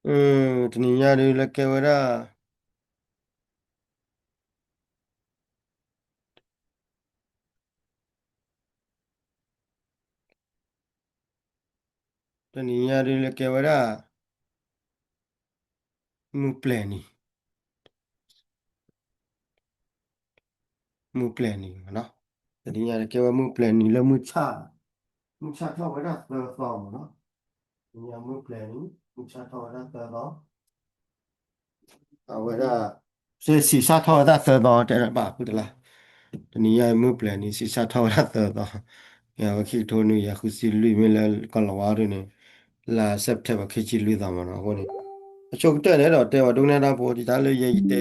အၢ တနံၤညါဒုးလၢကဲဝဲဒၣ် တနံၤညါဒုးလၢကဲဝဲဒၣ် မုၢ်ပျဲၤနံၤ မုၢ်ပျဲၤနံၤမ့ၢ်နီၤ, တနံၤညါဒုးကဲဝဲမုၢ်ပျဲၤနံၤလၢမုၢ်ဆၣ်, မုၢ်ဆၣ်ထီၣ်ဝဲဒၣ်သၢသီမ့ၢ်နီၤ, တနံၤညါမုၢ်ပျဲၤနံၤ မုၢ်ဆၣ်ထီၣ်ဝဲဒၣ်သၢသီ အဝဲဒၣ် စ့စံးဆၣ်ထီၣ်ဝဲဒၣ်သၢသီ တဲဘၣ်ဖုတလါ, တနံၤညါမုၢ်ပျဲၤနံၤ စံးဆၣ်ထီၣ်ဝဲဒၣ်သၢသီ, အဝဲခံကထိနွံကယၤဃုဆံလွံၢ် မ့ၢ်လၢကီၢ်လီၤဝါဒုးန့ၣ် လါ September ခံဆံလွံၢ်သီမ့ၢ်နီၤ, အဃိန့ၣ် အဆိကတၢၢ်န့ၣ်ဒီးတဲဝဲဒိကနၣ်တၢ်ဖိ ယတၢ်လၢယ ယတ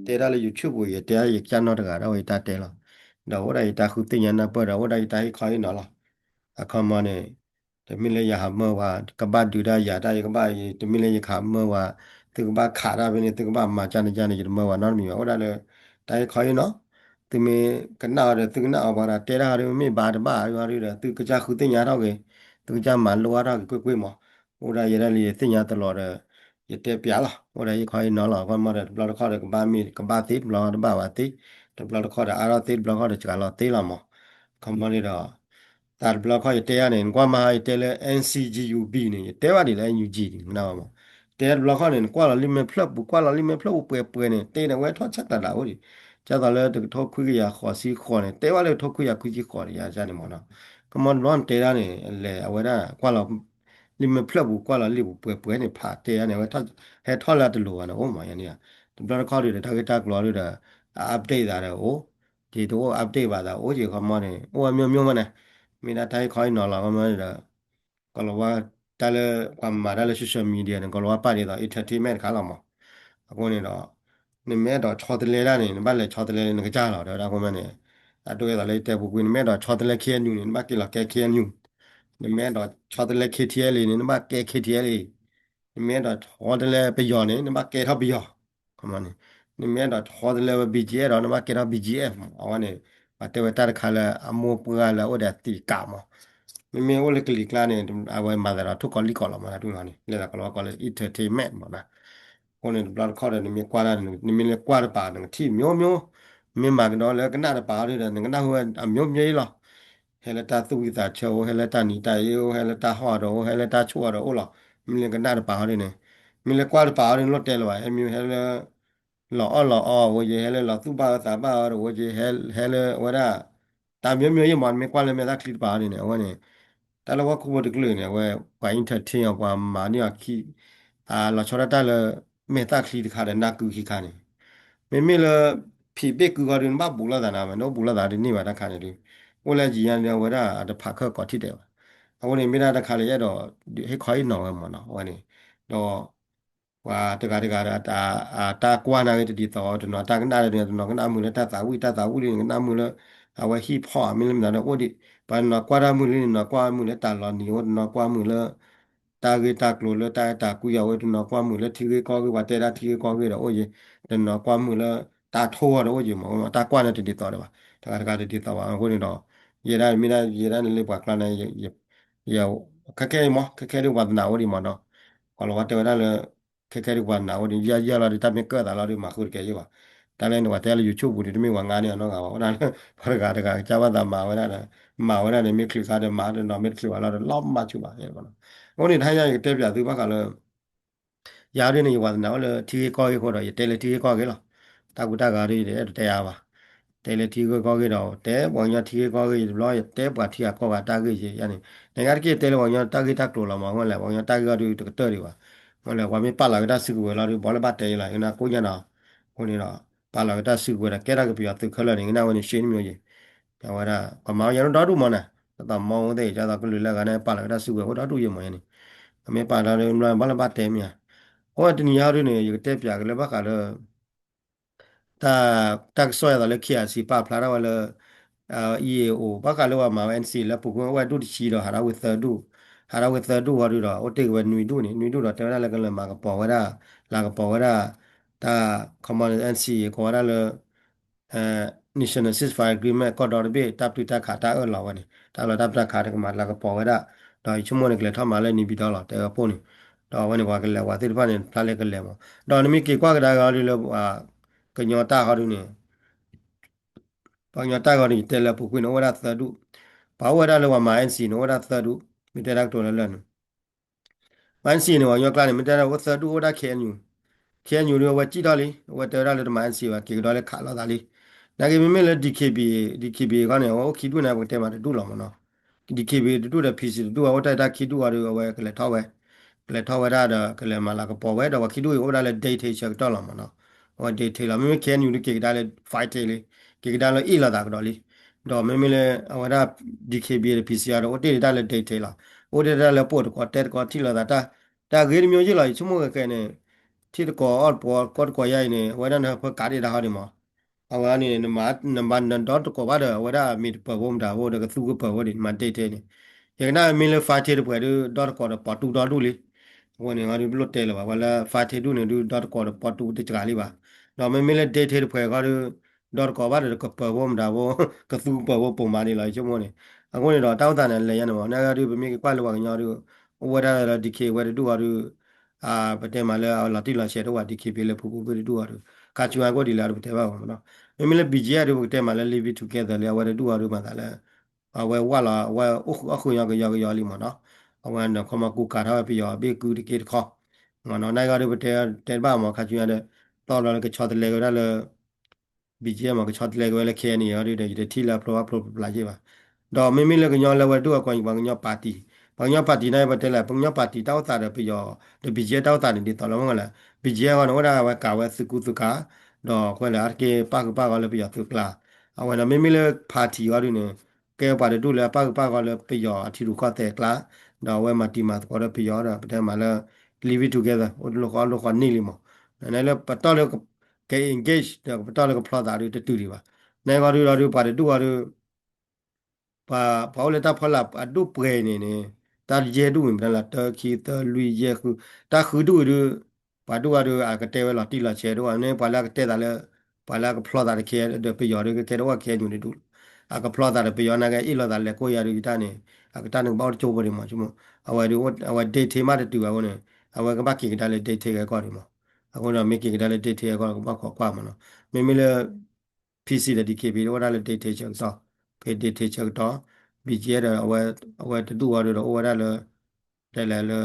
ဲတၢ်လၢ YouTube ပူၤ ယတဲယကၢ်နီၣ်တဂၤဒီးဝဲယတၢ်တဲလီၤ, ဒီးအိၣ်ဒၣ်ယတၢ်ဃုသ့ၣ်ညါနၢ်ပၢၢ်ဒီး အိၣ်ဒၣ်ယတၢ်ဟ့ၣ်ခီဟ့ၣ်နီၤလီၤ, အခီမီန့ၣ် တမ့ၢ်လၢယဟးမၢဝဲ ကဘၣ်ဒုးတၢ်ယၤတၢ် ယကဘၣ် တမ့ၢ်လၢယကဟးမၢဝဲ သုကဘၣ်ခးတၢ်ဖဲန့ၣ် သုကဘၣ်မၤကၢ်န့ၣ်ကၢ်န့ၣ် ယတမၢဝဲနီတမံၤဘၣ်, အိၣ်ဒၣ်လၢ တၢ်ဟ့ၣ်ခီဟ့ၣ်နီၤ, သုမ့ၢ်ကနၣ်အီၤဒီး သုကနၣ်အီၤပှၤဒီး တဲတၢ်ဟီဒုး မ့ၢ်ဘၣ်တဘၣ်ဟီဒုးဒီး သုကစၢ်ဃုသ့ၣ်ညါထီၣ်က့ၤ, သုကစၢ်မၤလိအါထီၣ်က့ၤကွ့ၢ်ကွ့ၢ်မး, အိၣ်ဒၣ်ယဲဒၣ်လၢယသ့ၣ်ညါတလီၤဒီး ယတဲပျးလီၤ, အိၣ်ဒၣ်ဟ့ၣ်ခီဟ့ၣ်နီၤလီၤ, အခီမီဒီး တဘျီတခီၣ်ဒီး ကဘၣ်မ့ၢ် ကဘၣ်သ့ တဘျီတခီၣ်ဒီး အါထီၣ်သ့ တဘျီတခီၣ်ဒီး စှၤလီၤသ့လီၤမး, အခီမီန့ၣ်ဒီး တၢ်တဘျီတခီၣ်ယတဲယၤန့ၣ် နကွၢ်မဟါယတဲလၢ N C G U B န့ၣ် ယတဲဘၣ်ဒ်လၢ N U G န့ၣ် နၢ်မး, တဲတဘျီတခီၣ်န့ၣ် နကွၢ်လီၤလံာ်မဲာ်ဖျၢၣ်ပူၤ ကွၢ်လီၤလံာ်မဲာ်ဖျၢၣ်ပူၤပှဲၤပှဲၤန့ၣ် တဲန့ၣ် အဝဲထီၣ်ဆၣ်တၢ်ဒၣ်အိၣ်ဒံး, ဒ်သိးလၢတကထိခွံကယၤဃိးဆံဃိးန့ၣ် တဲဘၣ်လၢတကထိခွံကယၤခွံဆံဃိးန့ၣ် ယၤန့ၣ်မးနီၤ, အခီမီတဘျီနတဲဒၣ်န့ၣ် လဲၤအဝဲဒၣ်ကွၢ်လီၤ လံာ်မဲာ်ဖျၢၣ်ပူၤ ကွၢ်လီၤလံာ်ပူၤပှဲၤပှဲၤန့ၣ် ဖးတဲယၤန့ၣ် အဝဲ ဟဲထီၣ်လၢအတလိၤဘၣ်န့ၣ် အိၣ်မးယၤန့ၣ်, တဘျီတခီၣ်ဒုးဒီး တၢ်ဂ့ၢ်တၢ်ကျိၤဒုးဒီး အ update သးဒီးအိၣ်, ယတအိၣ် update ဘၣ်သးအိၣ်က့ၤ အခီမီန့ၣ် အိၣ်ဝဲမျိးမျိးမးန့ၣ်, မ့ၢ်ဒၣ်တၢ်ဟ့ၣ်ခီဟ့ၣ်နီၤလီၤ အခီမီန့ၣ်ဒီး ကီၤလၤဝါတၢ်လၢ ပှၤမၤတၢ်လၢ social media န့ၣ် ကီၤလၤဝါပာ်ဒ်သိး entertainment တခါလီၤမး, အဃိန့ၣ်ဒီး နမ့ၢ်အဲၣ်ဒိးဆီတလဲတၢ်န့ၣ် နဘၣ်လဲၤဆီတလဲလၢနကစၢ်လီၤ တဲဝဲဒၣ်အဃိမီန့ၣ်, အဒိဒ်သိးလၢယတဲပူၤကွံာ် နမ့ၢ်အဲၣ်ဒိးဆီတလဲ K N U န့ၣ် နဘၣ်က့ၤလီၤကဲ K N U, နမ့ၢ်အဲၣ်ဒိးဆီတလဲ K T L A န့ၣ် နဘၣ်ကဲ K T L A, နမ့ၢ်အဲၣ်ဒိးဆီတလဲပယီၤန့ၣ် နဘၣ်ကဲထီၣ်ပယီၤ, ခီမီန့ၣ်, နမ့ၢ်အဲၣ်ဒိးဆီတလဲဝဲ B G F ဒီး နဘၣ်ကဲထီၣ် B G F မး, အဝဲန့ၣ် ပှၤတဲဝဲတၢ်တခါလၢအမိၢ်ပှၢ်လၢအအိၣ်ဒီးအသံးကးမး, မ့မ့ၢ်အိၣ်လၢကလံၤကျါန့ၣ် အဝဲမၤသးဒီးထိၣ်ကီၤလံၣ်ကီၤလီၤမး တၢ်ဒ်န့ၣ် လၢသးကီၤလၤဝါကိးလၢ entertainment မးနီၤ, အဃိန့ၣ် တဘျီတခီၣ်ဒီး နမ့ၢ်ကွၢ်တၢ် နမ့ၢ်လဲၤကွၢ်တပၤ နကထံၣ်မျိးမျိး, မ့ၢ်မၤကဒီးလၢကနၣ်တပၤအီၤဒုးဒီး နကနၣ်ဟူဝဲအမျိးမျိးအံၤလီၤ, ဟဲလၢတၢ်သူၣ်ဝံသးဆၢအိၣ် ဟဲလၢတၢ်နံၤတၢ်အ့အိၣ် ဟဲလၢတၢ်ဟီၣ်ဒီးအိၣ် ဟဲလၢတၢ်ဆိၣ်အီၤဒီးအိၣ်လီၤ, မ့ၢ်လၢကနၣ်တပၤအီၤဒုးန့ၣ်, မ့ၢ်လဲၤကွၢ်တပၤအီၤဒုး နလိၣ်တဲလၢၤဘၣ် ဟဲမ့ၢ်ဟဲလၢ လီၤအီၣ်လီၤအီအိၣ်ယဲ ဟဲလၢလီၤသူၣ်ဘၣ်အၢသးဘၣ်အၢဒီးအိၣ်ယဲ ဟဲလၢအဝဲဒၣ် တၢ်မျိးမျိးယဲမး နမ့ၢ်ကွၢ်လၢမဲာ်သၣ်ချံတပၤအီၤဒ်န့ၣ် အဝဲန့ၣ် တၢ်လၢဝဲခိၣ်ဖိတကလုာ်န့ၣ် အဝဲ ပှၤ entertain အီၤ ပှၤမၤန့ၢ်အီၤခံ လီၤဆီဒၣ်တၢ်လၢ မဲာ်သၣ်ချံတခါဒီးနၢ်ကုခံခါန့ၣ်, မ့မ့ၢ်လၢ ဖံးဘ့ၣ်ကုဂီၢ်ဒုး နဘၣ်ဘူးလိာ်သးနၤမး နအိၣ်ဘူးလိာ်သးဒ်န့ၣ်ဘၣ်တၢ်ခါန့ၣ်ဒုး, အိၣ်လၢယံၤညါန့ၣ် အဝဲဒၣ်အတဖးခၢၣ်ကိးထံၣ်ဒဲးဘၣ်, အဃိန့ၣ် မ့ၢ်ဒၣ်တၢ်တခါလၢယအဲၣ်ဒိး ဟ့ၣ်ခီဟ့ၣ်နီၤဝဲမးနီၤ အဝဲန့ၣ်, ဒီး ပှၤတဂၤတဂၤဒီး တၢ်ကွၢ်နာ်ဂ့ၤတဒ်သိး တနီၤတၢ်ကနၣ်ဒီး တနီၤကနၣ်မုာ်လၢတၢ်သးဝံၣ် တၢ်သးဝံၣ်လံ နကနၣ်မုာ်လၢ အဝဲဟံၣ်ဖီၣ် မ့ၢ်လၢမနုၤဒီးအိၣ်ဒံး, ပှၤတနီၤကွၢ်တၢ်မုာ်လၢ တနီၤကွၢ်မုာ်လၢတၢ်လီၤနံၤအိၣ် တနီၤကွၢ်မုာ်လၢ တၢ်ဂ့ၢ်တၢ်ကျိၤလၢတၢ်အဲၣ်တၢ်ကွံအဝဲ တနီၤကွၢ်မုာ်လၢထံဂ့ၢ်ကီၢ်ဂ့ၢ် ပှၤတဲဒၣ်ထံဂ့ၢ်ကီၢ်ဂ့ၢ်ဒီးအိၣ်ယဲ, တနီၤကွၢ်မုာ်လၢတၢ်ထိၣ်ဂီၤဒီးအိၣ်ယဲမး တၢ်ကွၢ်န့ၣ်တဒ်သိးဒံးဘၣ်, တဂၤတဂၤတဒ်သိးဘၣ် အဃိန့ၣ်ဒီး ယဲဒၣ်မ့ၢ်ဒၣ် ယဲဒၣ်န့ၣ်လၢပှၤကျါန့ၣ် ယ ခဲခဲအံၤမး ခဲခဲဒုးပှၤသနာ်အိၣ်ဒံးမးနီၤ, ကီၤလၤဝါတဲဝဲဒၣ်လၢ ခဲခဲဒုးပှၤနာ်အိၣ်ဒံး ယဲယဲလီၤဒုး တၢ်မ့ၢ်ကၢၣ်သးလီၤဒုး မၤဃုတကဲယဲဘၣ်, တၢ်လၢနပှၤတဲလၢ YouTube ပူၤဒုး တမ့ၢ်ပှၤငါန့ၢ်အနီၢ်ဂၤဘၣ် အိၣ်ဒၣ်လၢ ပှၤတဂၤတဂၤကစၢ်ဘၣ်သးမၤဝဲဒၣ်ဒီး မၤဝဲဒၣ်န့ၣ် မ့ၢ်ချုးခါဒီးမၤတနီၤ မ့ၢ်တချုးဘၣ်လီၤဒီး လီၤမၢ်ဆူၣ်ဘၣ် အဃိန့ၣ် တဟါညါယကတဲပျးသုဘၣ်ဃးလၢ ယၤဒ်န့ၣ် ယပှၤသနာ်အိၣ်လၢထံဂ့ၢ်ကီၢ်ဂ့ၢ်အဃိဒီး ယတဲလၢထံဂ့ၢ်ကီၢ်ဂ့ၢ်လီၤ. တၢ်ကူတၢ်ဂၤဒ်ယတအဲၣ်ဒိးတဲယၤဘၣ်. တဲလၢထံဂ့ၢ်ကီၢ်ဂ့ၢ်ဒီး တဲပှၤကညီထံဂ့ၢ်ကီၢ်ဂ့ၢ်ယတဘျီ ယတဲပှၤထံဂ့ၢ်ကီၢ်ဂ့ၢ်တၢ်ဂ့ၢ်ယဲယၤန့ၣ်. နကါတက့ၢ်တဲလၢပှၤကညီတၢ်ဂ့ၢ်တၢ်ကျိၤလီၤမး အဃိလဲၣ် ပှၤကညီတၢ်ဂ့ၢ်အီၤဒုးတကတၢၢ်ဒံးဘၣ်. အဃိလဲၣ် ပှၤမ့ၢ်ပာ်လီၤက့ၤတၢ်စုကဝဲၤလီၤဒုး ဘၣ်လၢဘၣ်တဲယဲလီၤ ယကနၣ်ကိးညါနီၤ. အဃိန့ၣ်ဒီး ပာ်လီၤက့ၤတၢ်စုကဝဲၤဒီးကဲထီၣ်က့ၤပယီၤသုးခဲလၢာ်န့ၣ် ကနၣ်ဝဲန့ၣ် ရှဲတမံၤယဲ အဝဲဒၣ် ပှၤမၤဝဲယၤဒိၣ်ဒိၣ်မးန့ၣ် ဒ်သိးမီၢ်ဝဲသ့ၣ် ဒ်သိးကလုာ်လၢအဂၤန့ၣ် ပာ်လီၤက့ၤတၢ်စုကဝဲၤအိၣ်ဒိၣ်ဒိၣ်ယဲမးန့ၣ်. ပမ့ၢ်ပာ်လီၤဒုး ဘၣ်လၢဘၣ်တဲမ့ၢ်ဧါ. အဃိတနံၤညါဒုးန့ၣ် ယကတဲပျးက့ၤလၢဘၣ်ဃးလၢ တၢ် တၢ်ကစီၣ်ယၤသိးလၢ K I C ပာ်ဖျါထီၣ်ဝဲလၢ EAO ဘၣ်ဃးလၢပှၤမၤဝဲ N C A လၢပူၤကွံာ်အိၣ်ဝဲဒူၣ်တဆံဒီး ဟးထီၣ်ဝဲသၢဒူၣ်, ဟးထီၣ်ဝဲသၢဒူၣ်ဝံၤဒုးဒီး အိၣ်တ့ၢ်က့ၤဝဲနွံဒူၣ်န့ၣ် နွံဒူၣ်ဒီးတဲဝဲဒၣ်လၢကလဲၤမၤကပီၤဝဲဒၣ် လၤကပီၤဝဲဒၣ် တၢ် ခီမီ N C A ကိးဝဲဒၣ်လၢ National Ceasefire Agreement ကီၢ်ဒီတဘ့ၣ် တၢ်ပတုာ်တၢ်ခးတၢ်အၢၣ်လီၤဝဲန့ၣ် တၢ်လီၢ်တၢ်ပတုာ်တၢ်ခးတကမၤလၤကပီၤဝဲဒၣ် ဒီးယဆိကမိၣ်န့ၣ် ကလဲၤထီၣ်မၤလၢ နေပြည်တော် လီၤ တဲဝဲဖိန့ၣ် ဒီးအဝဲန့ၣ်ပှၤကလဲၤဝဲသ့ၣ်တဖၣ်န့ၣ် ဖျါလၢကလဲၤမး. ဒီးနမ့ၢ်က့ၤကွၢ်ကဒါက့ၤအီၤဒုးလၢ ကညီတၢ်ဃီဒုးန့ၣ် ပှၤကညီတၢ်ဂီၤန့ၣ် ယတဲလၢအပူၤကွံာ်န့ၣ် အိၣ်ဝဲဒၣ်သၢဒူၣ်, ပှၤအိၣ်ဝဲဒၣ်လၢပှၤမၤ N C A န့ၣ် အိၣ်ဝဲဒၣ်သၢဒူၣ်, မ့ၢ်တဲတၢ်ကတိၤလၢလၢ်န့ၣ် မၤ N C A န့ၣ် ပှၤကညီကျါန့ၣ် မ့ၢ်တဲဒၣ်အိၣ်သၢဒူၣ် အိၣ်ဝဲဒၣ် K N U, K N U ဒုးအဝဲစံၣ်ထီၣ်လံ အဝဲတဲဝဲဒၣ်လၢတမၤ N C A ဘၣ် က့ၤကဒီးလၢခးလိာ်သးလံ. နာ်က့မ့မ့ၢ်လၢ D K B A, D K B A ခီန့ၣ် အဝဲအိၣ်ခံဒူၣ်န့ၣ် ပကတဲမးတဒူၣ်လီၤမးနီၤ. D K B A တဒူၣ်ဒီး P C တဒူၣ် အအိၣ်တၢ်တၢ်ခံဒူၣ်အီၤဒီး အဝဲကလဲၤထီၣ်ဝဲ ကလဲၤထီၣ်ဝဲဒၣ်ဒီး ကလဲၤမၤလၤကပီၤဝဲ ဒီးပှၤခံဒူၣ်အံၤအိၣ်ဝဲဒၣ်လၢ dictate ဆၢကတီၢ်လီၤမးနီၤ. အဝဲ dictate လီၤ. မ့မ့ၢ် K N U ဒုးက့ၤကဒါလၢ fighting လံ, က့ၤကဒါလၢအ့ၣ်လိာ်သးကဒီးလံ. ဒီးမ့မ့ၢ်လၢ အဝဲဒၣ် D K B A ဒီး P C အီၤဒီး အိၣ်တ့ၢ်ဒၣ်လၢ dictate လီၤ. အိၣ်တ့ၢ်ဒၣ်လၢပိာ်တကိးတဲတကိးထံၣ်လိာ်သး တၢ်ဂ့ၤတမံၤယ့ၢ်လီၤ ယဆိကမိၣ်ဃဲဃဲန့ၣ် ထံတကိးအီၣ်တကိး ကီတကိးယါအံၤန့ၣ် အဝဲဒၣ်နဖၢကးဒ့ၣ်တၢ်ဟီဒံးမး အဝဲန့ၣ် နမၤနဒီတကိးဘၣ်ဒီး အဝဲဒၣ်မ့ၢ်တပၢၤဖိမတၤဖိဒီး ကသူကပၢၤဖိဒံး နမၤ dictate န့ၣ်. ယကနၣ်မ့ၢ်လၢ fighting တပှဲၤဒုး ဒီတကိးဒီးပိာ်တူၢ်ဒီဒူၣ်လံ. အဃိန့ၣ် ဟီဒုးပလိၣ်တဲလၢၤဘၣ် ပှၤလၢ fighting ဒူၣ်န့ၣ်ဒုး ဒီတကိးဒီးပိာ်တူၢ်တစှၤလံဘၣ်. ဒီးမ့မ့ၢ်လၢ dictate တပှဲၤဃီဒုး ဒီတကိးဘၣ်ဒီး ကပၢၤဖိမတၤဖိ ကသူကပၢၤဖိပိာ်မးဒံးလီၤ ယဆိကမိၣ်န့ၣ်. အဃိန့ၣ်ဒီး တၢ်အိၣ်သးန့ၣ် လဲၤယါန့ၣ်မး နာ်က့ဒုး ပမ့ၢ်က့ၤကွၢ်လၢပှၤကညီဒုး အိၣ်ဝဲဒၣ်လၢ D K ဝဲတဒူၣ်အီၤဒုး ပတဲမးလၢအလီၤတံၢ်လီၤဆဲးတအိၣ်ဘၣ် D K B A လၢပူၤကွံာ်ဒူၣ်အီၤဒုး ခါဆူညါကအိၣ်ဒ်လဲၣ်ဒီးပတဲဘၣ်မးနီၤ. မ့မ့ၢ်လၢ B G F ဒုး ပကတဲမးလၢ living together လံ အဝဲတဒူၣ်အီၤဒုးမၤသးလၢ အဝဲဝၣ်လီၤ အဝဲအိၣ်ဃုာ်ညီကယီကယီလံမးနီၤ. အဝဲန့ၣ် ခီမီကူကၤထီၣ်ဝဲပယီၤအဘ့ၣ်ကုတက့တခီ မးနီၤ. နာ်က့ဒုး ပတဲတဲတဘၣ်မး ခါဆူညါဒီး သီဒီးလၢကဆီတလဲက့ၤဝဲဒၣ်လၢ B G F မး ကဆီတလဲက့ၤဝဲလၢ K N A အီၤဒုးဒီး ယတထံၣ်လၢအဖျိဘၣ်ဖျိပျါယ့ၢ်ဘၣ်. ဒီးမ့မ့ၢ်လၢကညီလၢဝဲတဒူၣ်အီၤကီး ပှၤကညီ party, ပှၤကညီ party နာ်က့ ပတဲလၢ ပှၤကညီ party တၢ်အိၣ်သးဒီးပယီၤ ဒီး B G F တၢ်အိၣ်သးန့ၣ် ဒ်သိးလီၤမ့ၢ်လၢ B G F အီၤန့ၣ် အိၣ်ဒၣ်ဝဲကၤဝဲသုးကူသုးကၤ ဒီးအဃိလၢအါတက့ၢ်ပၣ်ဃုာ်ပၣ်ဂီၤလၢပယီၤသုးကျါ အဝဲဒီးမ့မ့ၢ်လၢ party အီၤဒုးန့ၣ် ကဲပှၤတဒူၣ်လၢအပၣ်ဃုာ်ပၣ်ဂီၤလၢပယီၤအထံရူၢ်ကီၢ်သဲးကျါ ဒီးအဝဲမၤတံၤမၤသကိးဒီးပယီၤဒီး ပတဲမးလၢ living together အိၣ်တလိၣ်ဃီလိၣ်ဃီန့ၢ်လံမး. နလၢပတီၢ်လၢ က engage ဒီးပတီၢ်လၢကဖျီသးဒုးတတုၤဒံးဘၣ်. နဂီၢ်ဒုးဒီးဒုး ပှၤတဒူၣ်အီၤဒုး ပှၤ ပှၤအိၣ်လၢတၢ်ဖီလာ်အဒူၣ်ပှဲၤအံၤန့ၣ်န့ၣ် တၢ်ယဲၢ်ဒူၣ်အံၤ မ့ၢ်တၢ်လၢတၢ ခံ သၢ လွံၢ် ယဲၢ် ဃု တၢ်ဃုဒူၣ်အံၤဒုး ပှၤဒူၣ်အီၤဒုး အကတဲဝဲလီၤတံၢ်လီၤဆဲးဒိၣ် အန့ၣ်ပှၤလၢအကတဲသးလၢ ပှၤလၢအကဖျီသးတခဲဒီးပယီၤဒုး ကကဲတအိၣ် K N U န့ၣ်ဒူၣ်လီၤ. အကဖျီသးဒီးပယီၤနာ်က့ အ့ၣ်လိာ်သးလဲၤကိးယၤဒုးယတၢ်န့ၣ် အကတၢ်န့ၣ်ကဘၣ်အိၣ်တကၠိဖိဒံးမး ဆိကမိၣ် အဝဲဒုး အဝဲ dictate မးတတုၤဘၣ်အဃိန့ၣ် အဝဲကဘၣ်က့ၤကဒါလၢ dictate ဂ့ၤကီၢ်ဒံးမး. အဃိဒီးမ့ၢ်က့ၤကဒါလၢ dictate ဂ့ၤကီၢ် ကဘၣ်ခိးကွၢ်မးနီၤ. မ့မ့ၢ်လၢ P C ဒီး D K B A အိၣ်ဝဲဒၣ်လၢ dictate ဆၢကတီၢ်, ဖဲ dictate ဆၢကတီၢ်, B G F ဒီး အဝဲတဒူၣ်အီၤဒုးဒီးအိၣ်ဝဲဒၣ်လၢ တဲလဲၣ်လၢ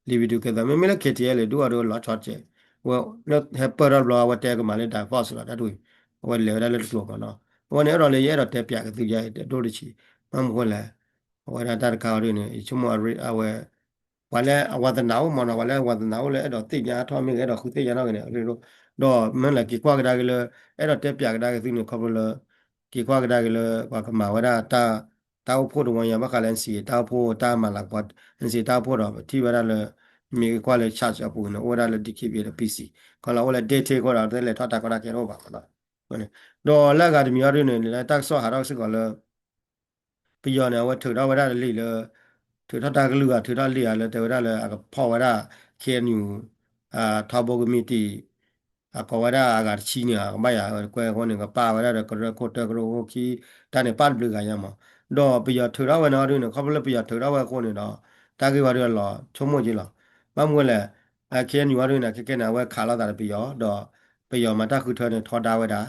living together မ့မ့ၢ်လၢ K T L ဒူၣ်အီၤဒုးလီၤဆီတစဲး, ဝဲလၢဟဲပၢၢ်ထီၣ်တဘျီ အဝဲတဲကမၤလၢ divorce လီၤ တၢ်တဝံၤ, အဝဲလဲၤဝဲဒၣ်လၢတကျိၤမးနီၤ. အဝဲန့ၣ်အဲၣ်ဒိးလၢယအဲၣ်ဒိးတဲပၠးက့ၤသုယါအံၤ တဒိၣ်တဆံး, ဘၣ်မနုၤဃိလဲၣ်, အဝဲဒၣ်တၢ်တခါအီၤဒုးန့ၣ် ယဆိကမိၣ်အရ့ အဝဲ ပှၤလၢအဝါသနာအိၣ်မးနီၤ, ပှၤလၢအဝါသနာအိၣ်လၢအဲၣ်ဒိးသ့ၣ်ညါထီၣ်မ့ၢ်ဂ့ၤ အဲၣ်ဒိးဃုသ့ၣ်ညါထီၣ်ဂ့ၤန့ၣ် အရ့ဒိၣ်, ဒီးမ့ၢ်လဲၣ်က့ၤကွၢ်ကဒါက့ၤလၢ အဲၣ်ဒိးတဲပၠးကဒါက့ၤသုန့ၣ် ခီဖျိလၢ က့ၤကွၢ်ကဒါက့ၤလၢ ပှၤကမၤဝဲဒၣ်တၢ် တၢ်အိၣ်ဖှိၣ်တဝီညါ ဘၣ်ဃးလၢ N C A တၢ်အိၣ်ဖှိၣ် တၢ်မၤလၤကပီၤ N C A တၢ်အိၣ်ဖှိၣ်ဒီး ပထံၣ်ဝဲဒၣ်လၢ မ့ၢ်က့ၤကွၢ်လၢ charge အပူၤန့ၣ် အိၣ်ဝဲဒၣ်လၢ D K B A ဒီး P C ခီလၢအိၣ်လၢ dictate ဃိဒီး တလဲၤထီၣ်တၢ်ကီတၢ်ခဲတအိၣ်ဘၣ်မးနီၤ. ဒီးလၢအဂၤတမံၤအီၤဒုးန့ၣ် လၢတၢ်ကစီၣ်ဟးထီၣ်စ့ၢ်ကီးလၢ ပယီၤန့ၣ် အဝဲထုးထီၣ်ဝဲဒၣ်လံာ်လၢ ထုးထီၣ်တၢ်ကလုၢ်ဂၤ ထုးထီၣ်လံာ်ဂၤလၢတဲဝဲဒၣ်လၢ အကဖီၣ်ဝဲဒၣ် K N U ထီဘိကမံးတံာ် အကိးဝဲဒၣ်အဂၤတဆံန့ၣ် အကဘၣ်ယၤ ကွဲးအဃိန့ၣ် ကပာ်ဝဲဒၣ်ဒီးကရၢခိၣ်တၢ ကရၢခိၣ်ခံ တၢ်န့ၣ်ပာ်တဘျုးဂၤညါမး, ဒီးပယီၤထုးထီၣ်ဝဲန့ၣ်အီၤဒုးန့ၣ် ခီဖျိလၢပယီၤထုးထီၣ်ဝဲအဃိန့ၣ်ဒီး တၢ်ဂ့ၢ်ဝဲဒုးအလီၤဆိကမိၣ်က့လီၤ. ဘၣ်မနုၤလဲၣ်, K N U အီၤဒုးန့ၣ် ခဲကဲန့ၣ် အဝဲခးလိာ်သးဒီးပယီၤ ဒီး ပယီၤမၤတၢ်ဃုထၢန့ၣ် ထီဒါဝဲဒၣ်,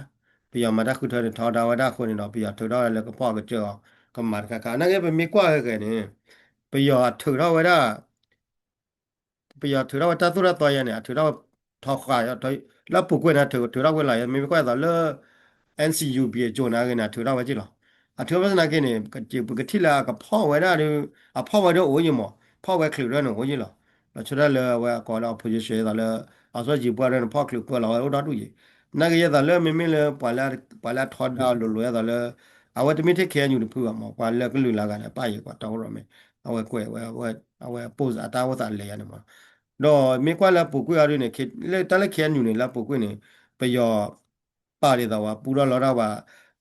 ပယီၤမၤတၢ်ဃုထၢန့ၣ် ထီဒါဝဲဒၣ်အဃိန့ၣ်ဒီး ပယီၤထုးထီၣ်ဝဲလၢကဖီၣ်ကစၢၢ်အီၤ ကမၤတခါခါ နာ်က့ပမ့ၢ်ကွၢ်ဂ့ၤဂ့ၤန့ၣ် ပယီၤထုးထီၣ်ဝဲဒၣ် ပယီၤထုးထီၣ်ဝဲတၢ်သိၣ်တၢ်သီယါန့ၣ် အထုးထီၣ်ဝဲထီဃာ် လၢအပူၤကွံာ်န့ၣ် ထုးထီၣ်ဝဲလီၤ. မ့မ့ၢ်ကွၢ်သိးလၢ N C U B အကၠိၤန့ၣ်ဂ့ၤန့ၣ် အထုးထီၣ်ဝဲက့လီၤ. အထုးထီၣ်ဝဲသနာ်က့န့ၣ် ပကထံၣ်လၢအကဖီၣ်ဝဲဒၣ်ဒီး အဖီၣ်ဝဲဒၣ်အိၣ်ယံၤမး, ဖီၣ်ဝဲချုးဒၣ်န့ၣ်အိၣ်ယံၤလီၤ. လီၤဆီဒၣ်လၢအဝဲအကိးလၢ opposition သိးလၢ အီစီၣ်ယံၤပှၢ်ဒၣ်န့ၣ် ဖီၣ်ချုးပၢလီၤဝဲအိၣ်ဒီဒူၣ်ယံၤ. နာ်က့ယဲသိးလၢမ့မ့ၢ်လၢ ပှၤလၢအထီဒါလိၤလိၤယဲသိးလၢ အဝဲတမ့ၢ်ထဲ K N U တဖုဘၣ်မး, ပှၤလၢကလုာ်လၢအဂၤန့ၣ် ပာ်ယံၤပှၤတီခိၣ်ရိၣ်မဲ အဝဲကွဲးဝဲ အဝဲ post အတၢ်အိၣ်သးလဲၤယါန့ၣ်မး. ဒီးမ့ၢ်ကွၢ်လၢအပူၤကွံာ်အီၤဒုးန့ၣ် လၢတၢ်လၢ K N U န့ၣ် လၢအပူၤကွံာ်န့ၣ် ပယီၤ ပာ်ဒ်သိးပှၤပူထီၣ်လီၤတၢ်ပှၤ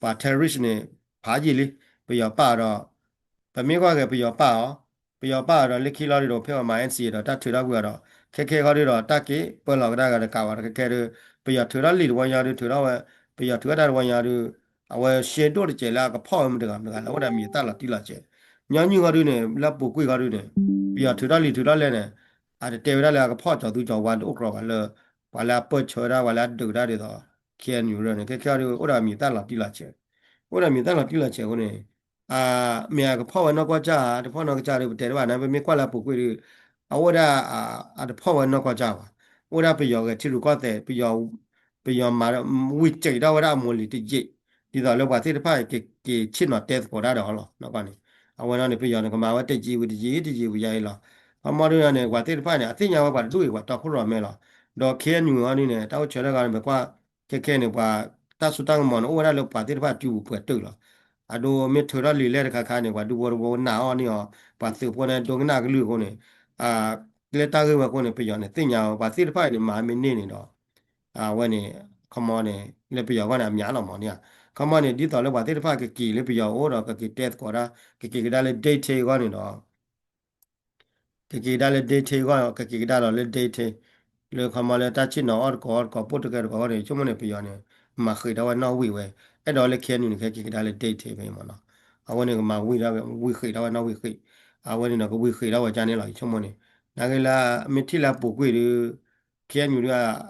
ပှၤ terrorist န့ၣ် ဖးယံာ်လံ, ပယီၤပာ်ဒီး ပမ့ၢ်ကွၢ်က့ၤပယီၤပာ်အီၤ, ပယီၤပာ်အီၤဒီးလၢခံလီၤဒုးဒီး ဖဲပှၤမၤ N C A ဒီးတၢ်ထုးထီၣ်ကွံာ်အီၤဒီး ခဲခဲခီဒုးဒီး တၢ်က့ၤပၢလီၤကဒါက့ၤဒီးကးဝဲဒီးခဲခဲဒုး ပယီၤထုးထီၣ်လံာ်တဝီညါဒုး ထုးထီၣ်ဝဲ ပယီၤထုးထီၣ်တၢ်တဝီညါဒုး အဝဲရှဲဒိၣ်တစဲးလၢအကဖီၣ်ဝဲမတၤတဂၤမတၤတဂၤလၢအအိၣ်ဒီးမံၤတၢ်လီၤတံၢ်လီၤဆဲး, ညီနုၢ်ခီဒုးန့ၣ် လၢပူၤကွံာ်ခီဒုးန့ၣ် ပယီၤထုးထီၣ်လံာ်ထုးထီၣ်လဲၢ်န့ၣ် အတတဲဝဲဒၣ်လၢအကဖီၣ်ကၠီၤသူကၠီၤဝါတအိၣ်ကြီဘၣ်လၢ ပှၤလၢအပၢၢ်ဆၢဝဲဒၣ် ပှၤလၢအဒုးတၢ်ဒ်သိး ခ့ၣ်အဲၣ်ယူၣ်န့ၣ် ခဲခဲအံၤဒီး အိၣ်ဒီးအမံၤသၣ်လီၤတံၢ်လီၤဆဲး, အိၣ်ဒီးအမံၤသၣ်လီၤတံၢ်လီၤဆဲးအဃိန့ၣ် မ့ၢ်အကဖီၣ်ဝဲနီၢ်ကီၢ်စၢ်ဧါ တဖီၣ်နီၢ်ကီၢ်စၢ်ဒီး ပတဲတဘၣ်န့ၣ် ပမ့ၢ်ကွၢ်လၢအပူၤကွံာ်ဒီး အအိၣ်ဝဲဒၣ် အတဖီၣ်ဝဲနီၢ်ကီၢ်စၢ်ဘၣ်, အိၣ်ဝဲဒၣ်ပယီၤဂဲၤထံရူၢ်ကီၢ်သဲး ပယီၤ ပယီၤမၤဝံၤစံးထီၣ်ဝဲဒၣ်အမိၢ်လံၤတယံာ်, ဒ်သိးလၢပှၤသ့ၣ်တဖၣ်က့ၤဆ့ၣ်နီၤတဲသကိးတၢ်ဒီးအီၤလီၤ. န့ၣ် အဝဲန့ၣ်န့ၣ် ပယီၤန့ၣ် ကမၤဝဲတယံာ်ဝံၤတယံာ် တယံာ်ဝံၤယါအံၤလီၤ. ခီမီဒ်န့ၣ် ပှၤသ့ၣ်တဖၣ်န့ၣ် အသ့ၣ်ညါဝဲပှၤတဒူၣ်အံၤ ပှၤတီခိၣ်ရိၣ်မဲလီၤ. ဒီး ခ့ၣ်အဲၣ်ယူၣ် အီၤဒ်န့ၣ် တၢ်အိၣ်ဆၢထၢၣ်ဂၤန့ၣ် ပကွၢ် ခဲခဲန့ၣ် ပှၤတၢ်စိတၢ်ကမီၤန့ၣ် အိၣ်ဝဲဒၣ်လၢပှၤသ့ၣ်တဖၣ်စုပူၤပှဲၤတုာ်လီၤ. အဒိမ့ၢ်ထုးထီၣ်လံာ်လဲၢ်တခါခါန့ၣ် ပှၤဒူဖိတဝီနာ်အီၤန့ၢ်အီၤ ပှၤသုးဖိန့ၣ် ဒိကနၣ်ကလုၢ်အဃိန့ၣ် လၢတၢ်ဂ့ၢ်ဝဲအဃိန့ၣ် ပယီၤန့ၣ် သ့ၣ်ညါဝဲ ပှၤသ့ၣ်တဖၣ်အံၤန့ၣ် မၤမ့ၢ်န့ၢ်န့ၣ်ဒီး အဝဲန့ၣ် ခီမီန့ၣ် လၢပယီၤအဂီၢ်န့ၣ် အမံၤလီၤမးန့ၣ်ဧါ. ခီမီန့ၣ် ဒ်သိးလၢပှၤသ့ၣ်တဖၣ်ကက့ၤလၢပယီၤအအိၣ်ဒီး ကက့ၤတဲသကိးတၢ် ကက့ၤကဒါလၢ detail အဂီၢ်န့ၣ်ဒီး ကက့ၤကဒါလၢ detail အဂီၢ် ကက့ၤကဒါလီၤလၢ detail လၢခီမီလၢတၢ်ဆ့ၣ်နီၤအီၣ်တကိးအီၣ်တကိး ပိၣ်တကဲတကိးအဂီၢ်န့ၣ် ဆိကမိၣ်န့ၣ် ပယီၤန့ၣ် မၤဃံးထီၣ်ဝဲနီၣ်ဝံာ်ဝဲ အဲၣ်ဒိးလၢ ခ့ၣ်အဲၣ်ယူၣ် န့ၣ် ကဟဲက့ၤကဒါလၢ detail ဖဲအံၤမးနီၤ. အဝဲန့ၣ် ကမၤဝံၤ ဝံၤဃံးထီၣ်ဝဲနီၣ်ဝံာ်ဃံး အဝဲန့ၣ်ဒီး ကဝံၤဃံးထီၣ်ဝဲကန့ၣ်လီၤ ယဆိကမိၣ်န့ၣ်. နာ်က့လၢ မ့ၢ်ထံၣ်လၢအပူၤကွံာ်ဒီး ခ့ၣ်အဲၣ်ယူၣ် ဒ်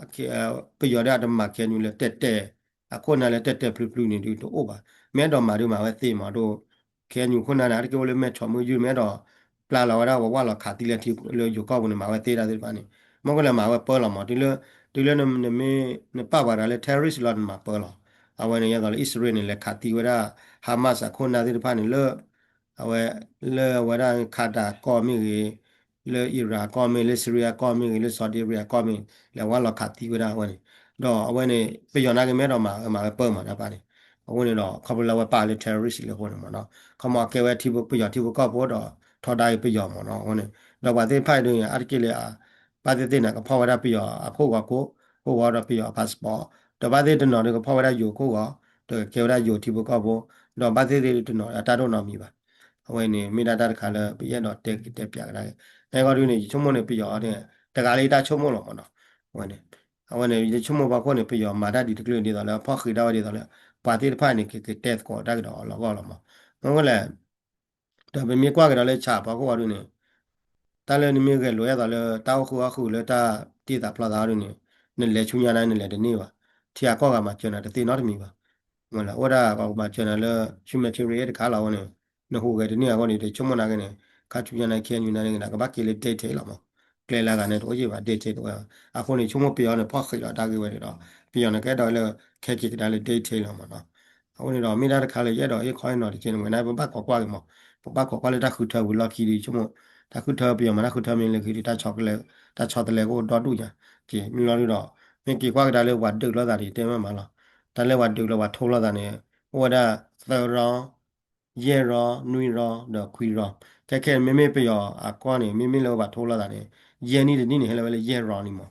ပယီၤဒၣ်တမၤ ခ့ၣ်အဲၣ်ယူၣ် လၢတဲာ်တဲာ် အခိၣ်နၢ်လၢတဲာ်တဲာ်ဖျုးဖျုးန့ၣ်ဒုးတအိၣ်ဘၣ်. မ့ၢ်အဲၣ်ဒိးမၤဒုးမၤဝဲသ့မးဒိၣ်. ခ့ၣ်အဲၣ်ယူၣ် ခိၣ်နၢ်န့ၣ် အါတက့ၢ်အိၣ်လၢမဲၢ်ဆီးမုၢ်ယုၢ် မ့ၢ်အဲၣ်ဒိး ပျၢ်လီၤဝဲဒၣ် ပှၤဝၢ်လီၤခးသံလၢထံလၢယိၤကီၢ်ပူၤန့ၣ် မၤဝဲသ့ဒၣ်သ့ၣ်တဖၣ်န့ၣ် မ့ၢ်ကလဲၤမၤဝဲပၢလီၤမး. တုၤလၢ တုၤလၢနမ့ၢ် နပာ်ပှၤတဂၤလၢ terrorist လီၤ နမၤပၢလီၤ. အဝဲန့ၣ် ဒ်သိးလၢ အံၣ်စရ့လးန့ၣ် လဲၤခးသံဝဲဒၣ် Hamas အခိၣ်နၢ်သ့ၣ်တဖၣ်န့ၣ်လၢ အဝဲ လၢအဝဲဒၣ် Qatar ကီၢ်မ့ၢ်ဂ့ၤ, လၢ Iran ကီၢ်မ့ၢ်ဂ့ၤ, လၢ Syria ကီၢ်မ့ၢ်ဂ့ၤ, လၢ Saudi Arabia ကီၢ်မ့ၢ်ဂ့ၤ လဲၤဝၢ်လီၤခးသံဝဲဒၣ်အဝဲန့ၣ်. ဒီးအဝဲန့ၣ် ပယီၤနာ်က့ မ့ၢ်အဲၣ်ဒိးမၤ မၤဝဲပၢမးတၢ်ပၢ်န့ၣ်. အဃိန့ၣ်ဒီး ခီဖျိလၢအဝဲပာ်လၢ terrorist လၢအဃိန့ၣ်မးနီၤ. ခီမီအကဲဝဲထံဖိ ပယီၤထံဖိကီၢ်ဖိဒီး ထီဒါက့ၤပယီၤမးနီၤ. အဃိန့ၣ် ဒီးပှၤသ့ၣ်တဖၣ်အံၤဒုးန့ၣ် အါတက့ၢ်လၢ ဘၣ်သ့ၣ်သ့ၣ်န့ၣ် ကဖီၣ်ဝဲဒၣ်ပယီၤအခိၣ်ဂီၤကိး ခိၣ်ဂီၤဒီးပယီၤအ passport, ဒီးဘၣ်သ့ၣ်တနီၤဒီးကဖီၣ်ဝဲဒၣ်ယိၤခိၣ်ဂီၤ, ဒီးကကဲဝဲဒၣ်ယိၤထံဖိကီၢ်ဖိ, ဒီးဘၣ်သ့ၣ်သ့ၣ်တနီၤအတၢ်ဒိၣ်နီတမံၤဘၣ်. အဝဲန့ၣ် မ့ၢ်ဒၣ်တၢ်တခါလၢပယအဲၣ်ဒိးတဲက့ၤတဲပၠးကဒါက့ၤ. နဂီၢ်ဒုးန့ၣ် ယဆိကမိၣ်န့ၣ် ပယီၤန့ၣ် တဂၤလၢယတၢ်ဆိကမိၣ်လီၤမးနီၤ. အဝဲန့ၣ် အဝဲန့ၣ် ယဆိကမိၣ်ဖီခိၣ်န့ၣ် ပယီၤမၤတၢ်ဒ်တကလုာ်ဒ်သိးလၢ ဖီၣ်ဃံးဒၣ်ဝဲဒ်သိးလၢ ပှၤသ့ၣ်တဖၣ်န့ၣ် ကက့ၤတဲသကိးတၢ်ကဒီးအီၤလီၤဂီၢ်လီၤမး. မ့ၢ်ဝဲလဲၣ် ဒီးပမ့ၢ်ကွၢ်ကဒီးလၢဆၣ်ဖီခိၣ်အီၤဒုးန့ၣ် တၢ်လၢနမ့ၢ်ဂဲၤလိာ်ဒ်သိးလၢတၢ်အိၣ်ဃုာ်အီၣ်ဃုာ်လၢတၢ်တ့သးဖျီသးအီၤဒုးန့ၣ် နလဲၤဆူညါန့ၣ် နလဲၤတန့ၢ်ဘၣ်. ထံအကီၢ်ဂၤမၤစၢၤနၤတသ့နီတမံၤဘၣ်. မ့ၢ်လၢအိၣ်ဒၣ်ပှၤကမၤစၢၤနၤလၢ humanitarian တခါလီၤအဃိန့ၣ် နဟူးဂဲၤတန့ၢ်အဃိန့ၣ် ယဆိကမိၣ်နာ်က့န့ၣ် ခါဆူညါန့ၣ် ခ့ၣ်အဲၣ်ယူၣ် နာ်က့န့ၣ် ကဘၣ်က့ၤလၢ detail လီၤမး. ကျဲလၢအဂၤန့ၣ် တအိၣ်ယံာ်ဘၣ် detail တဝဲဘၣ်. အဃိန့ၣ် ဆိကမိၣ်ပယီၤန့ၣ် ဖီၣ်ဃံးလီၤတၢ်ဂ့ၢ်ဝဲန့ၣ်ဒီး ပယီၤန့ၣ် ကအဲၣ်ဒိးလၢ ခဲက့ၤကဒါလၢ detail လီၤမးနီၤ. အဃိန့ၣ်ဒီး မ့ၢ်ဒၣ်တခါလၢယအဲၣ်ဒိးဟ့ၣ်ခီဟ့ၣ်နီၤတက့ၢ်န့ၣ်ဝဲ နာ်က့ပဘၣ်ခိးကွၢ်က့ၤမး. ပဘၣ်ခိးကွၢ်လၢတၢ်ဃုထၢဝံၤလီၢ်ခံဒီး ဆိကမိၣ် တၢ်ဃုထၢ ပယီၤမၤတၢ်ဃုထၢမ့ၢ်လၢခံဒီး တၢ်ဆီတလဲ တၢ်ဆီတလဲကအိၣ်ဒီဒူၣ်ညါ. က့ၤမ့ၢ်လီၤဒုးဒီး မ့ၢ်က့ၤကွၢ်ကဒါလၢပှၤဒုးလိာ်သးဒီး ယတဲမ့ၢ်မးလီၤ. တၢ်လၢပှၤဒုးလိာ်ပှၤထိလိာ်သးန့ၣ် အိၣ်ဝဲဒၣ်သၢရီ ယဲၢ်ရီ နွံရီ ဒီးခွံရီ. ခဲခဲန့ၣ် မ့မ့ၢ်ပယီၤအကီၢ်န့ၣ် မ့မ့ၢ်လၢပှၤထိလိာ်သးန့ၣ် ယဲၢ်နံၣ်တနံၣ်န့ၣ် ဟဲလၢဝဲလၢယဲၢ်ရီန့ၣ်မး.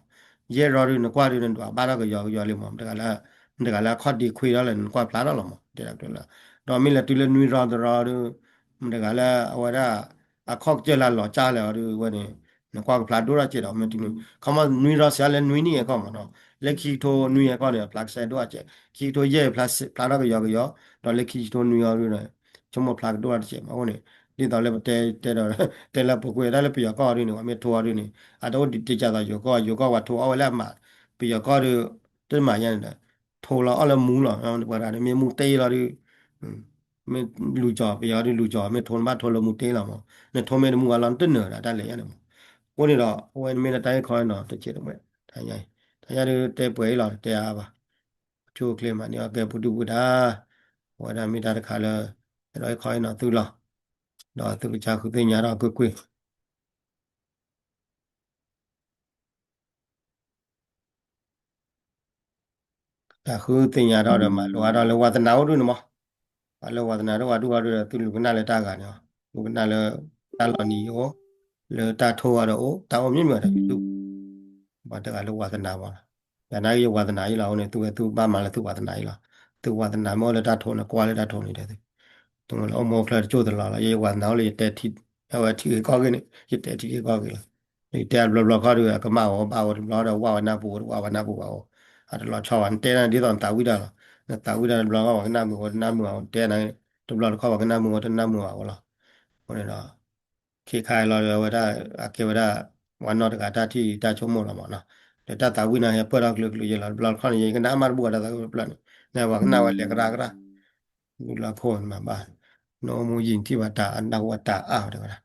ယဲၢ်ရီဒုး နကွၢ်ဒုး နဒွးဘၣ်ထီၣ်ကယီကယီလံမး. မတၤဂၤလၢ မတၤဂၤလၢအခီၣ်ဒ့ခွ့ထီၣ်လဲၣ် နကွၢ်ဖျါထီၣ်လီၤမး. တဲဒၣ်ကတၢၢ်လၢ ဒီးမ့ၢ်လဲၤတုၤလၢနွံရီတရီဒုး မတၤဂၤလၢအဝဲဒၣ် အခီၣ်ကစၢၢ်လၢလီၤကၢ်လဲၣ်အီၤဒုး ဝဲန့ၣ် နကွၢ်ကဖျါဒိၣ်ထီၣ်စဲးဒီး မ့ၢ်တုၤန့ၣ် ခီမီနွံရီစံးလၢနွံနံၣ်အကီၢ်မးနီၤ. လၢခံကထိနွံအကီၢ်န့ၣ် အဖျါကဆှဲဒိၣ်အစဲး, ခံကထိယဲၢ်ဖျါထီၣ်ကယီကယီ, ဒီးလၢခံကထိနွံအီၤဒုးန့ၣ် ဆိကမိၣ်ဖျါကဒိၣ်ထီၣ်တစဲးမး. အဃိန့ၣ် ဒ်သိးလၢပတဲတဲဒီး တဲလၢပူၤကွံာ်တၢ်လၢပယီၤကီၢ်အီၤဒုးန့ၣ် ပှၤမ့ၢ်ထိအီၤဒုးန့ၣ် အတအိၣ်ဒံးတကးသိးယိၤကီၢ်, ယိၤကီၢ်ပှၤထိအီၣ်ဝဲလၢအမး, ပယီၤကီၢ်ဒုး တမၤယါန့ၣ်ဒီး ထိလီၤအီၣ်လၢမူလီၤ. ပှၤတဂၤန့ၣ်မ့ၢ်မူတ့လီၤဒုး မ့ၢ်လူၤကၠီၤ ပယီၤဒုးလူၤကၠီၤ မ့ၢ်ထိနဘၣ်ထိလၢမူတ့လီၤမး, နထိမ့ၢ်တမူအလီၢ် နတနၢၤဒၣ်တၢ်လဲၤယါန့ၣ်မး. အဃိန့ၣ်ဒီး အဝဲမ့ၢ်ဒၣ်တၢ်ဟ့ၣ်ခီဟ့ၣ်နီၤတစဲးတမှဲ, တၢ်ညါအံၤ တၢ်ညါဒုးတဲပှဲၤအံၤလီၤ တဲအါဘၣ်, ဆိကျဲမးန့ၣ် အကဲပူၤဒုၣ်ပူၤဒါ, အဝဲဒၣ်မ့ၢ်တၢ်တခါလၢ အဲၣ်ဒိးဟ့ၣ်ခီဟ့ၣ်နီၤသုလီၤ. ဒီးသုကစၢ်ဃုသ့ၣ်ညါထီၣ်ကွ့ၢ်ကွ့ၢ် တၢ်ဃုသ့ၣ်ညါထီၣ်ဒီးမၤလိအါထီၣ်လၢဝါသနာအိၣ်ဒုးန့ၣ်မး, ပှၤလၢဝါသနာဒိၣ်ဝါဒိၣ်ဝါဒုးဒီး သုလူၤကနၣ်လၢတၢ်ဂၤန့ၣ်, လူၤကနၣ်လၢတၢ်လီၤနံၤအိၣ်, လၢတၢ်ထိအီၤဒီးအိၣ်, တၢ်အိၣ်မ့ၢ်မ့ၢ်ဒီး YouTube ပှၤတဂၤလၢဝါသနာမးလီၤ. ယနာ်က့ယဝါသနာအံၤလီၤ အဃိန့ၣ် သုဝဲသုဘၣ်မၤလၢသုဝါသနာအံၤလီၤ. သုဝါသနာမ့ၢ်အိၣ်လၢတၢ်ထိန့ၣ် ကွၢ်လၢတၢ်ထိန့ၣ်ဒီး သုမ့ၢ်လၢအိၣ်မူချၢတကၠိၢ်တလီၤလီၤ. ယဝါသနာအိၣ်လၢယတဲထံ အဝဲထံဂ့ၢ်ကီၢ်ဂ့ၢ်န့ၣ် ယတဲထံဂ့ၢ်ကီၢ်ဂ့ၢ်လီၤ. ယတဲအဘျီဘျီခီဒီး အကမၣ်အီၤဘၣ်အီၤတဘျီဒီး ဝၣ်ဝဲနၢ်ပူၤဝဲ တဝၣ်ဝဲနၢ်ပူၤဘၣ်အီၤ, အတလီၤဆီဘၣ် နတဲနၤဒ်သိးနသးဝံၣ်တၢ်လီၤ. နသးဝံၣ်တၢ်တဘျီခီ ပှၤကနၣ်မုာ်ဝဲတနၣ်မုာ်ဘၣ်အီၤ, နတဲနၤ တဘျီတခီ ပှၤကနၣ်မုာ်ဝဲတနၣ်မုာ်ဘၣ်အီၤလီၤ. အဃိန့ၣ်ဒီး ခဲခါအံၤလီၤဒီး အဝဲဒၣ် အကဲဝဲဒၣ် ပှၤနီၢ်တဂၤတၢ်ထံၣ်တၢ်ဆိကမိၣ်လီၤမးနီၤ, ဒီးတၢ်သးဝံၣ်န့ၣ် ဟဲပၢၢ်ထီၣ်ကျၢၤကျၢၤယဲလီၤ, တဘျီတခီၣ်န့ၣ် ယကနၣ်မးတဘူၣ်အတၢ်သးဝံၣ်တဖျၢၣ်န့ၣ်, နပှၤကနၣ်ဝဲလဲၤကရၢကရၢ, ဒူလၢခိၣ်နမၤဘၣ်, နအိၣ်မူယံာ်နထံၣ်ဘၣ်တၢ်အနၢ်ဟူအတၢ်အါဝဲတဲဝဲဒၣ်,